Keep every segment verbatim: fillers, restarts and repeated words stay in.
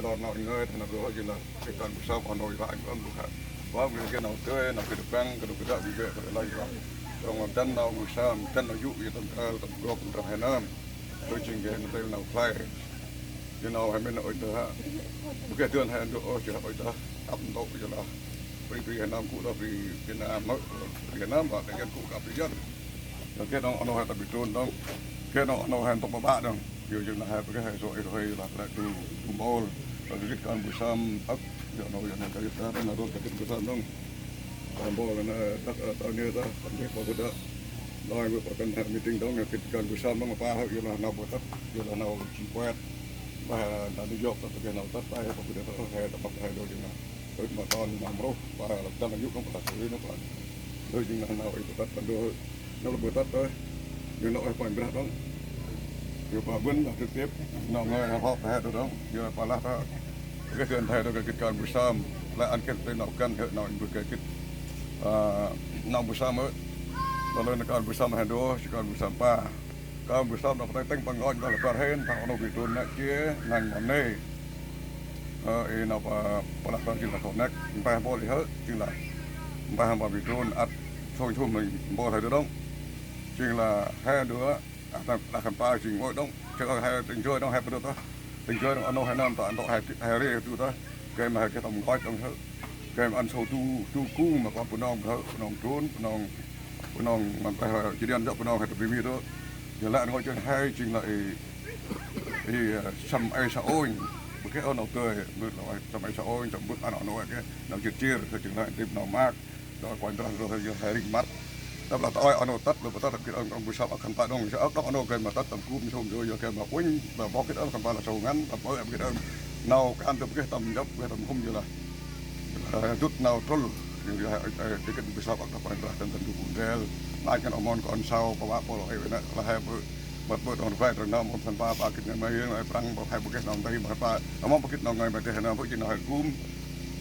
Lor nau ngơi, ta nau rô, jêng lah, geh kan bu sâm, oh nô, i lah, anh, ƀơ̆ng, bu kha. Wa, ngơi geh nau tơi, nau geh đah păng, geh đah geh đah, geh đah, geh đah. Trong nau dăn nau bu sâm, dăn nau yŭ, yŭ tâm kal, tâm gop, tâm he nơm. Tơi jêng geh nau tơi nau khlay. Jêng nau he mĭn nau ôi tơ ha. Bu geh dơn he ndơ ôi, jêh ôi tơ, ăp ntŭk, jêh lah. Bri, bri he nơm gŭ đah, bri Việt Nam, bri he nơm, bri he nơm, bri he nơm, bri he nơm. Geh nau a nô he ta bi trôn đŏng. Geh nau a nô he ntŭk ƀaƀă đŏng. Yor jêng nau he bơh geh he sŏ ê sŏ he lah lĕ du, du mpôl. Lah geh gĭt kan bu sâm ăp. Yor nau yor nau geh gĭt kan nau rôn geh gĭt bu sâm đŏng. Kan mpôl nau tât, ơ, tât nê tât, kan geh bu geh đah. Nau ƀư pă kăn he meeting đŏng, geh gĭt kan bu sâm đŏng, pă he yor lah nau bu tât, yor lah nau jêng kuet. Pă he nau New York tât, geh nau tât, pă he bu geh đah, ơ, he tât, pă he đô jêng nau. Ơ, ma ton, ma mrôh, pă lăp dăn yŭ đŏng, pă sui đŏng, pă. Ơ, jêng nau, nau ê bu tât, pă đô. Nau lăp bu tât, ơ. Yor nau ê pă brah đŏng. Yor pă bân, nau trực tiếp. Nau ngơi, nau họp, he đô đŏng. Yor pă lah ta. Geh dơn he đô geh gĭt kan bu sâm. Lah ăn geh tơi nau kăn, he nau ê bu geh gĭt. Ơ, nau bu sâm, ơ. Pă lơ nau kan bu sâm, he đô, si kan bu sâm pă. Kan bu sâm nau pă têng pă ngơi, nau lăp bar hên, ta a nô bi trôn nê, jêh, nau mâu nê. Ơ, i nau pă, pă lah ta jêng lah khâu nê, mpeh mpôl i he, jêng lah. Mpeh mpôl bi trôn, ăt, sông sông mâu mpôl he đô đŏng. Jêng lah he đô, ăt, lah khân pă jêng ngơi đŏng, jêng he têng joi đŏng, he pơ đô ta. Têng joi đŏng, a nô he nơm ta, a nô he, he rê tu ta. Gay ma he geh tâm ngơi đŏng he. Gay ma ăn sâu tu, tu kung ma kon Bunong, Bunong trôn, Bunong, Bunong, ma, ơ, jêh đen jŏ Bunong he ta bi mi đô. Yor lah ngơi jêng he, jêng lah i, i, ơ, sâm ê sa ônh. Bơ geh ơ nau tơi, bơ nau sâm ê sa ônh, sâm bơ ăn a nô he geh, nau jêr jêr, he jêng lah tip nau maak. Đŏng kuănh trah rôh yor he rik măt. Tâp lah ta ôi a nô tât, lơ bu tât, gĭt ơm, ơm bu sâm ăt khân pă đŏng, sa ăt đŏng a nô gay ma tât tâm kŭm sôm yor, yor gay ma uănh, lơ bok gĭt ơm khân pă lah sâu ngăn, lơ bok gĭt ơm nau kăn tâp geh tâm jăp, geh tâm khŭm yor lah. Ơ, dŭt nau trŭl, yor, yor, ơ, ơ, gĭt ơm bu sâm ăt đŏng kuănh trah tâm tâm du bu ndrel. Lah kăn a mon kon sau, pă wa pô lơ ê wê nê, lah he bơ, măt bơ đŏng rvai trăng nau, mon khân pă, pă gĭt nê ma yor, ê prăng, bơ he bơ geh nau ntai, măt pă, a mon bơ gĭt nau ngơi ma deh nê, bơ gĭt nau he kŭm.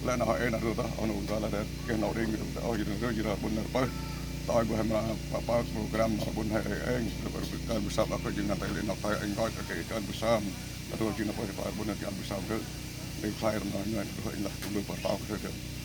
Lĕ nau he ê nau rô ta, a nô ta lah deh, geh nau đêng, ta ôi, jêh nau rô, jêh nau bŭn nau pơh. Ta ôi bơ he ma, pă, pă, program, nau bŭn he ê, ê, ê, kan bu sâm, ăt jêng nau tơi lĕ nau tơi ê ngơi, ăt geh kan bu sâm. Ăt jêng nau pơh, pă bŭn he kan bu sâm geh. Ê, khlay răm nau ngơi, rô ê lah, bơ pă tao kơ he geh.